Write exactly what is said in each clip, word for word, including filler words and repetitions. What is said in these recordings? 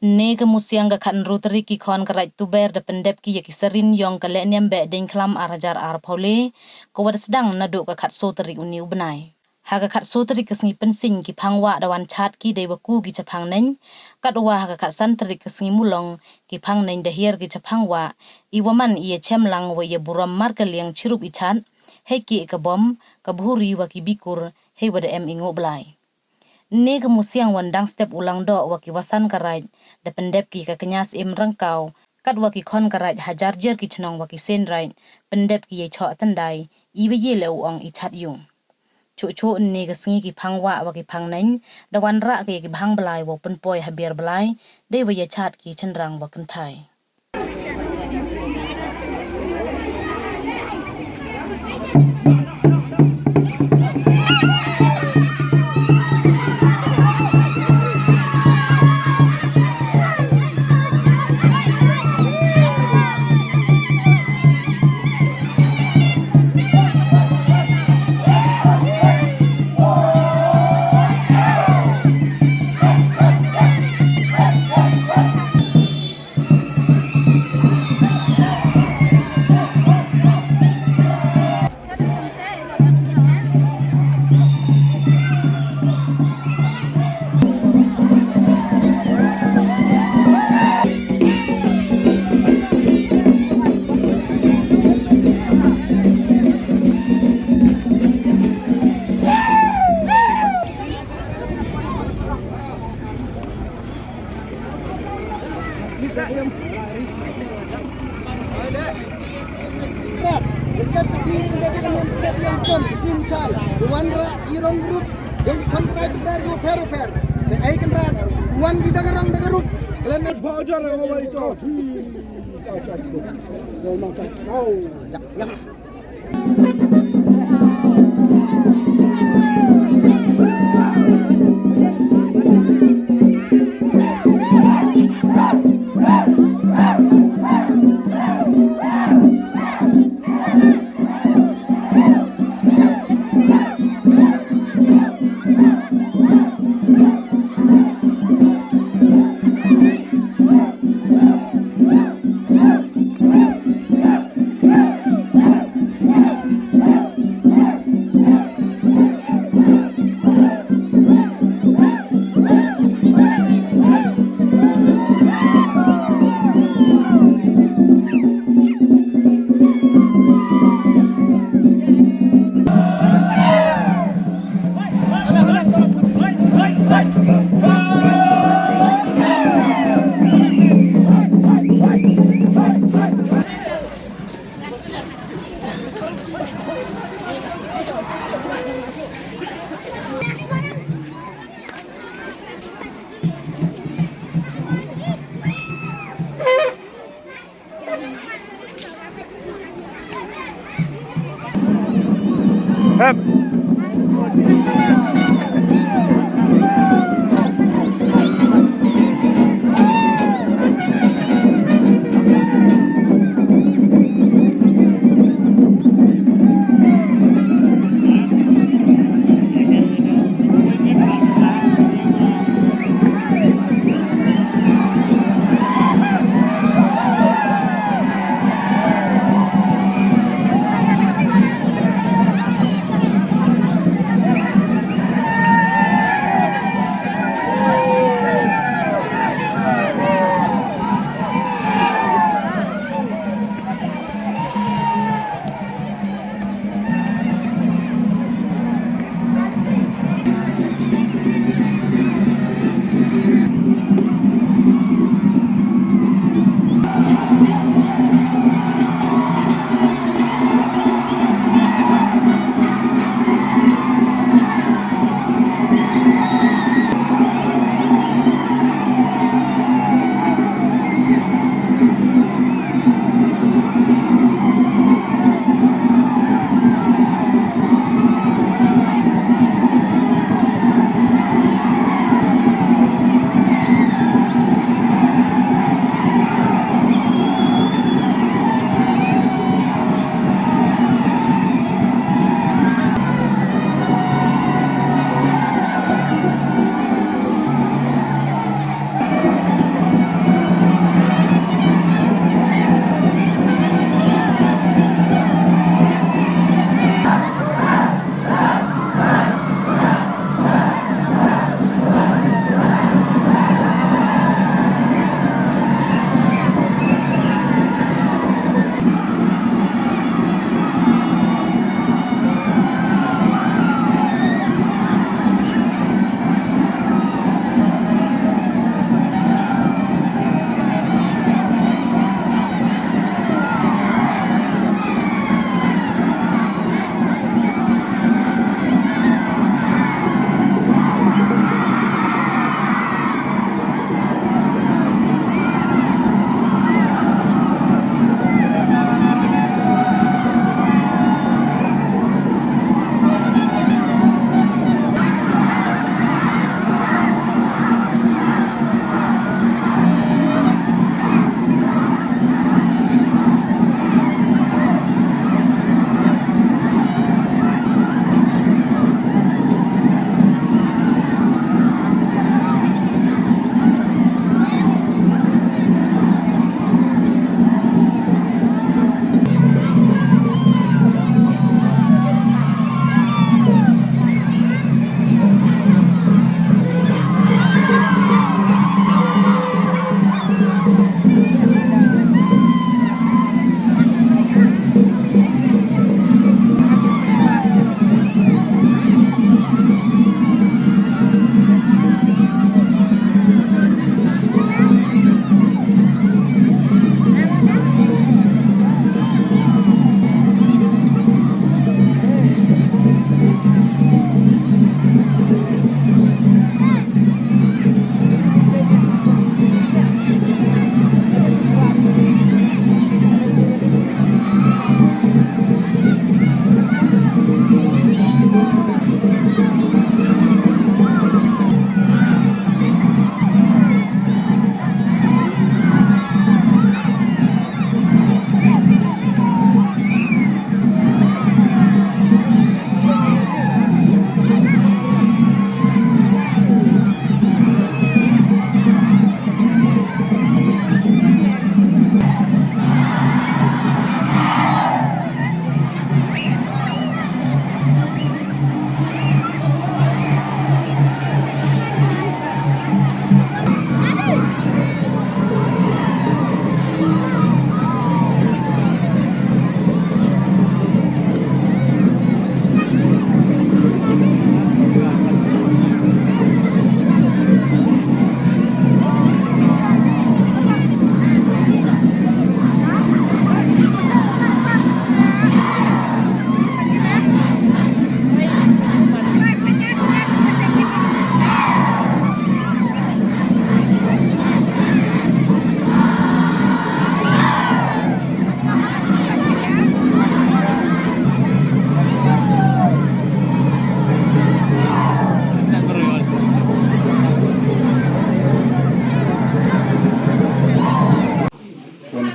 Ynne ka musiang ka khatynru tarik ki khon ka Raij Tuber da pyndep ki ya ki sarin yong ka lehniam Behdieñkhlam ar hajar arphaw le, ka wa da sdang naduh ka khatsoo tarik uni u bnai. Ha ka khatsoo tarik ka sngi Pynsiñ ki phang wah da wan chaad ki dei wa ku ki chaphang neiñ, katwa ha ka khatsan tarik ka sngi Mulong ki phang neiñ da hiar ki chaphang wah, i wa man i ya chem lang wa ya burom mar ka liang chirup i chaad, hei ki ka bom, ka bhuri wa ki bikur, hei wa da em i ngooh blai. Ynne ka musiang wan dang step u Langdoh wa ki wasan ka Raij, da pyndep ki ka kñia Syiem Ryngkaw, katwa ki khon ka Raij ha jar jar ki chnong wa ki seiñ Raij, pyndep ki yei choh tyndai, i wa ye leh u ong i chaad yung. Chuh chuh ynne ka sngi ki phang wah wa ki phang neiñ, da wanrah ki ya ki bhang blai wow pynpoi ha biar blai, dei wa ya chaad ki chynrang wa kynthai. Step ka sngi pyndep ya ka niam pyndep ya ka hukum, ka sngi Muchai. Wan ra i rong group, yong ki khon ka Raij Tuber ki waphær waphær. Te ei Kynrad, wan ki da ka rong da ka rup. Khlem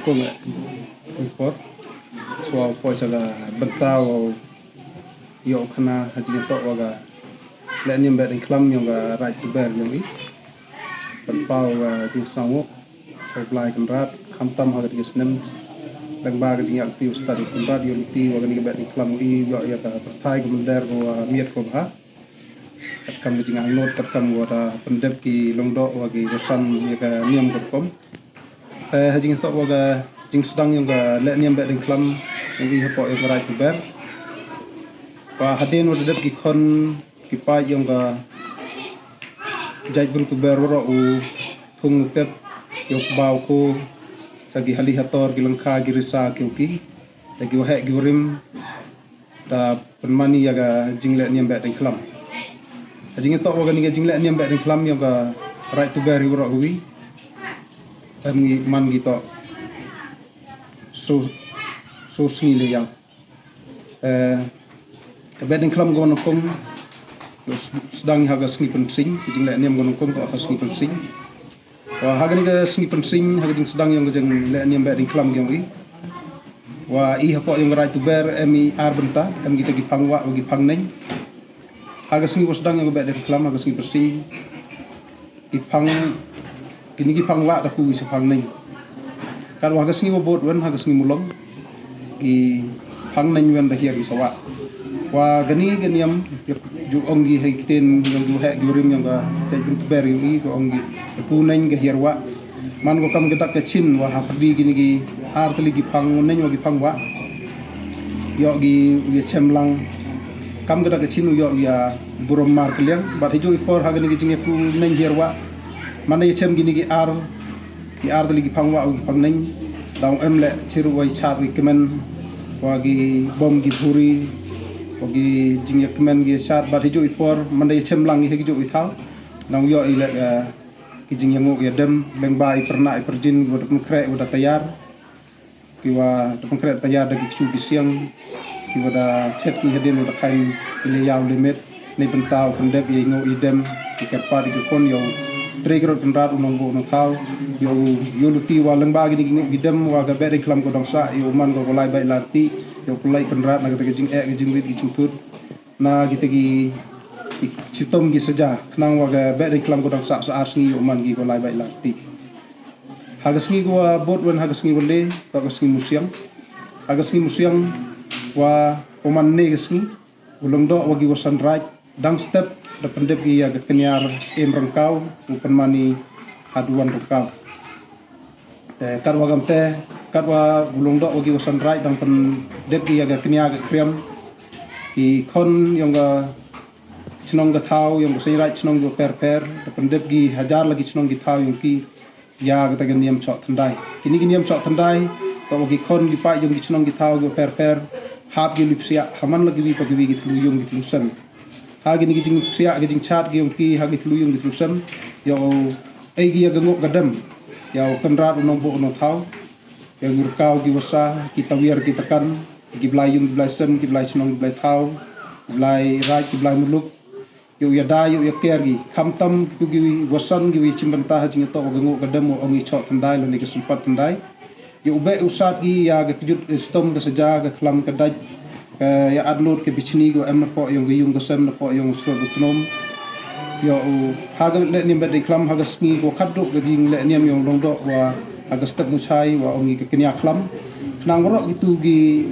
Ko me, i por. Swa poi sa ka bynta wow yoh khana ha jingtoh wa ka lehniam Behdieñkhlam yong ka Raij Tuber yong i. Pynpaw ka jingsngew, sngewblai Kynrad, khamtam ha ka dei ka snem. Lyngba ka jingïaid luti u Stad Kynrad, yoh luti wa kani ka Behdieñkhlam i, yoh ya ka pyrthai ka mynder ko wa miat ko bha. Katkam ka jingangnud, katkam wa da pyndep ki lyngdoh wa ki wasan ya ka niam ka rukom. Te ha jingtoh wa ka jingsdang yong ka lehniam Behdieñkhlam yong i hapoh yong ka Raij Tuber. Wa hadien wa da dep ki khon ki paid yong ka jaitbru Tuber waroh u thung u tep, yow kbaw ko sa ki hali hator, ki lyngkha, ki risa, ki u ki, da ki waheh ki warim, da pynman i ya ka jinglehniam Behdieñkhlam. Ha jingtoh wa kani ka jinglehniam Behdieñkhlam yong ka Raij Tuber i waroh kawi, em ngi man ki toh so, so sngi le yaw. Eh, ka Behdieñkhlam ko nyngkong, yow s-, sdang ha ka sngi Pynsiñ, ka jinglehniam ko nyngkong toh ha ka sngi Pynsiñ. Wa ha kani ka sngi Pynsiñ, ha ka jingsdang yong ka jinglehniam Behdieñkhlam yong i, wa i hapoh yong ka Raij Tuber em i ar bynta, em kita ki phang wah wa ki phang neng. Ha ka sngi wa sdang yong ka Behdieñkhlam, ha ka sngi Pynsiñ, ki phang, kini ki phang wah da ku ki sa phang neng. Katwa ha ka sngi wa bud wan, ha ka sngi Mulong, ki phang neng wan da hiar ki sa wah. Wa kani ka niam, yow ju ong ki ha ki ktien yong ki waheh ki warim yong ka jaitbru Tuber yong i, ka ong ki, ka ku neng ka hiar wah. Man ko kam ka dak ka chin wa hapyrdi kini ki ar tylli ki phang neng wa ki phang wah, yoh ki u ya chem lang. Kam ka dak ka chin u yoh u ya burom mar kylliang. Bad hijooh i por ha kani ki jingyaku neng hiar wah, man da ya chem kini ki ar, ki ar tylli ki phang wah wa ki phang neng, da ong em le chirup wa i chad wa i kmen, wa ki bom ki bhuri, wa ki jingyakmen ki ya chad. Bad hijooh i por, man da ya chem lang i ha ki jooh i thaw, da ong yoh i le, eh, ki jingyangoh yadem, lyngba i pyrnah i pyrjin, wa da pynkhreh, wa da tayar. Ki wa da pynkhreh tayar da ki kchu ki siang, ki wa da chet ki hadien wa da khaiñ i le yaw le met, neibynta u pyndep ya i ngoh i dem, i kyrpad i kyrkon ya u Trai Kynrad u nongbuh u nongthaw, yow, yow luti wa lyngba kini ki ngoh ki dem wa ka Behdieñkhlam ko dang sah, yow man ko ko lai bait lai ti, yow pynlait Kynrad na kata ka jingeh ka jingwit ki jingthut. Na kita ki, ki chitom ki saja, khnang wa ka Behdieñkhlam ko dang sah sa ar sngi yow man ki ko lai bait lai ti. Ha ka sngi ko wa bud wan ha ka sngi wa le, toh ka sngi Musiang. Ha ka sngi Musiang wa u man ne ka sngi, u lyngdoh wa ki wasan raij, dang step, da pyndep ki ya ka kñiar Syiem Ryngkaw, u pynman i Haduwan Ryngkaw. Te katwa kamte, katwa u lyngdoh wa ki wasan raij dang pyndep ki ya ka kñia ka khriam, ki khon yong ka chnong ka thaw, yong ka seiñ raij chnong ki wa pher pher, da pyndep ki hajar la ki chnong ki thaw yong ki ya kata ka niam choh thyndai. Kini ki niam choh thyndai, toh wa ki khon ki paid yong ki chnong ki thaw ki wa pher pher, hap ki li psiah ha man la kiwi pa kiwi ki thlu yung ki thlu sem. Ha kini ki jingpsiah ki jingchad ki yong ki ha ki thlu yung ki thlu sem, yow ai ki ya ka ngoh ka dem ya u Kynrad u nongbuh u nongthaw, ya ki rkaw ki wasa, ki tawiar ki takan, ki blai yung ki blai sem, ki blai chnong ki blai thaw, ki blai raij ki blai muluk, yow ya da yow ya ker ki, khamtam ki ki wasan ki wi chimbynta ha jingtoh wa ka ngoh ka dem wa ong i choh thyndai lane ka sympat thyndai. Yow beh u sat ki ya ka kjut, eh, stom ka saja, ka khlam ka dait, ka ya atnut ka bichni ko em napoh yong ka yung ka sem, napoh yong u srot u tnom. Yow ha ka lehniam Behdieñkhlam ha ka sngi ko khadduh ka jinglehniam yong lyngdoh wa ha ka step Muchai wa ong i ka kñia khlam. Khnang waroh kitu ki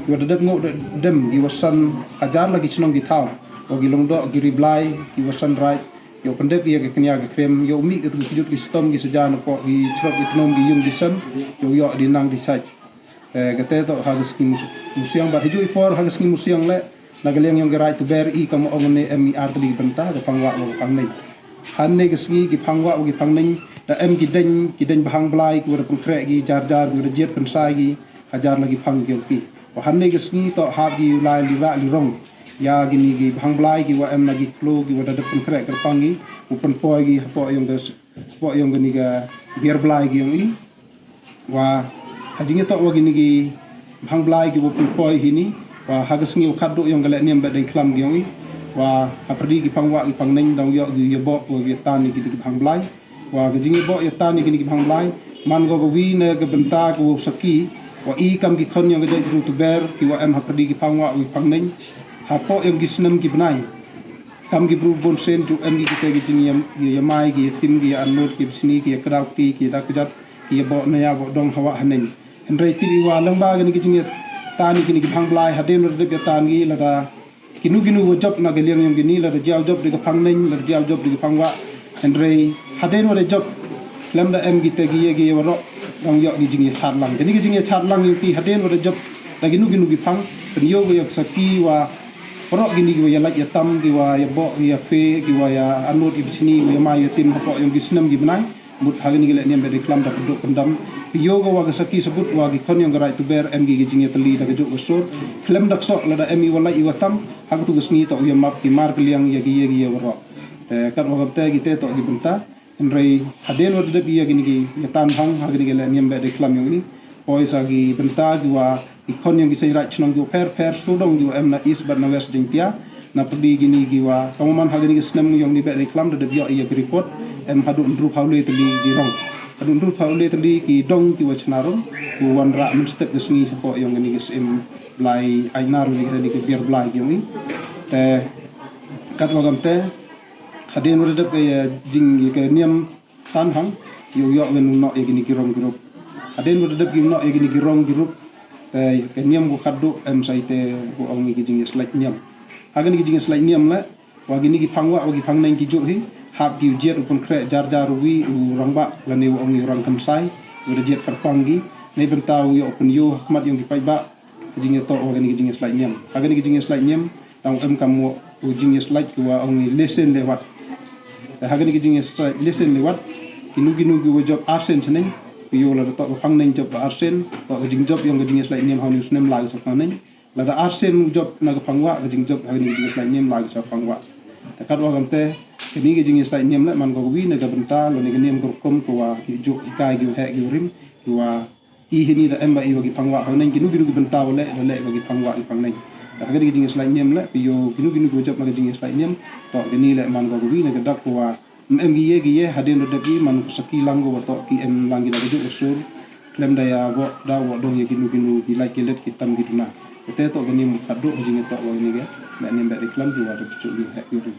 wa da dep ngoh da dem ki wasan hajar la ki chnong ki thaw, wa ki lyngdoh ki ri blai ki wasan raij, yow pyndep ki ya ka kñia ka khriam, yow mih ka tu ki kjut ki stom ki saja napoh ki srot ki tnom ki yung ki sem, yow yoh di nang di sait. Eh, kate toh ha ka sngi Mus-, Musiang. Bad hijooh i por ha ka sngi Musiang le, na ka liang yong ka Raij Tuber i kam ong ne em i ar tylli ki bynta, ka phang wah wa ka phang neng. Hanne ka sngi ki phang wah wa ki phang neng, da em ki deng, ki deng bhang blai, ki wa da pynkhreh ki jar jar, ki wa da jied kynsai ki hajar la ki phang ki yong ki. Wa hanne ka sngi toh hap ki u lai li rah li rong ya kini ki bhang blai ki wa em na ki khloo ki wa da dep pynkhreh kyrpang ki, u pynpoi ki hapoh yong ka s-, hapoh yong kani ka biar blai ki yong i. Wa ha jingtoh wa kini ki bhang blai ki wa pynpoi hini, wa ha ka sngi wa khadduh yong ka lehniam Behdieñkhlam ki yong i, wa hapyrdi ki phang wah ki phang neng dang yoh ki yaboh wa ki ya tan ya kini ki bhang blai. Wa ka jingyaboh ya tan ya kini ki bhang blai, man ko ka wi na ka bynta ka wow sakhi, wa i kam ki khon yong ka jaitbru Tuber, ki wa em hapyrdi ki phang wah wi phang neng, hapoh yong ki snem ki bnai. Kam ki bru bun sien ju em ki kite ki jing ya, ya mai, ki ya tim, ki ya anmut, ki ya bsni, ki ya kdaw kti, ki ya da kjat, ki ya boh naya boh dong hawa haneng. Hynrei tip i wa lang ba kani ki jing ya tan kini ki phang blai, hadien wa da dep ya tan ki lada kinu kinu wa jop na ka liang yong kini, lada jiaw jop da ka phang neng, lada jiaw jop da ka phang wah. Hynrei hadien wa da jop, khlem da em kite ki ya ki ya waroh, dang yoh ki jing ya chat lang. Kani ki jing ya chat lang yong ki hadien wa da jop da kinu kinu ki phang, pynyoo wa ya sakhi wa waroh kini ki wa ya lait ya tam, ki wa ya boh, ki ya phe, ki wa ya anmut, ki bsni, ki wa ya mai ya tim hapoh yong ki snem ki bnai. Mut ha kani ki lehniam Behdeiñkhlam da pyndooh pyndam. Pynyoo ko wa ka sakhi sabut wa ki khon yong ka raij Tuber em ki ki jing ya tylli da ka jooh ka sur. Khlem da ksoh lada em i wa lait i wa tam, ha katu ka sngi toh u ya map ki mar ka liang ya ki ya ki ya waroh. Te kat wa kam te kite toh ki bynta. Hynrei hadien wa da dep ya kini ki ya tan phang ha kani ki lehniam Behdeiñkhlam yong i. Poi sa ki bynta ki wa ki khon yong ki seiñ raij chnong ki wa pher pher, sawdong ki wa em na East bad na West Jaiñtia, na pyrdi kini ki wa, kam wa man ha kani ki snem yong ni Behdeiñkhlam da dep yoh ya ki report, em hadooh ynru phaw le tylli ki rong. Hadooh ynru phaw le tylli ki dong ki wa chna rong, ki wa wanrah mynstep ka sngi sapoh yong kani ki Syiem Blai Ainar, kani ki Biar Blai ki yong i. Te kat wa kam te, hadien wa da dep ka ya jing ya ka niam tan phang, yow yoh wen u noh ya kini ki rong ki rup. Hadien wa da dep ki noh ya kini ki rong ki rup, te ka niam wa khadduh em sa i te wa ong i ki jing ya slait niam. Ha kani ki jing ya slait niam le, wa kini ki phang wah, wa ki phang neng ki jooh hi, hap ki u jied u pynkhreh jar jar u wi u rangbah, lane wa ong i u rang khamsai, wa da jied kyrpang ki, neibynta u yoh u pynyoo ha khmat yong ki paidbah, ka jing ya toh wa kani ki jing ya slait niam. Ha kani ki jing ya slait niam, dang em kam wa u jing ya slait ki wa ong i le sien le wat. Te ha kani ki jing ya slait le sien le wat, kinu kinu ki wa jop ar sien chneng, pynyoo lada toh ka phang neng jop da ar sien, toh ka jingjop yong ka jing ya slait niam ha u ni u snem lai ka sa phang neng. Lada ar sien jop na ka phang wah, ka jingjop ha kani ki jing ya slait niam lai ka sa phang wah. Te kat wa kam te, kani ki jing ya slait niam le man ko ka wi na ka bynta, lane ka niam ka rukom ka wa ki jooh i kai ki wa heh ki wa rim, ki wa i hini da em ba i wa ki phang wah, ha neng kinu kinu ki bynta wa leh, da leh wa ki phang wah ki phang neng. Da ha kani ki jing ya slait niam le, pynyoo kinu kinu ki wa jop na ka jing ya slait niam, toh kani le man ko ka wi na ka dak ka wa em em ki ya ki ya, hadien da dep i man ko sakhi lang ko wa toh ki em lang ki da ka jooh ka sur, khlem da ya boh da wa dong ya kinu kinu ki lait ki let ki tam ki duna. Kate toh kani mut khadduh ka jing ya toh wa kani ka lehniam Behdeiñkhlam ki wa da ki jooh ki heh ki rim.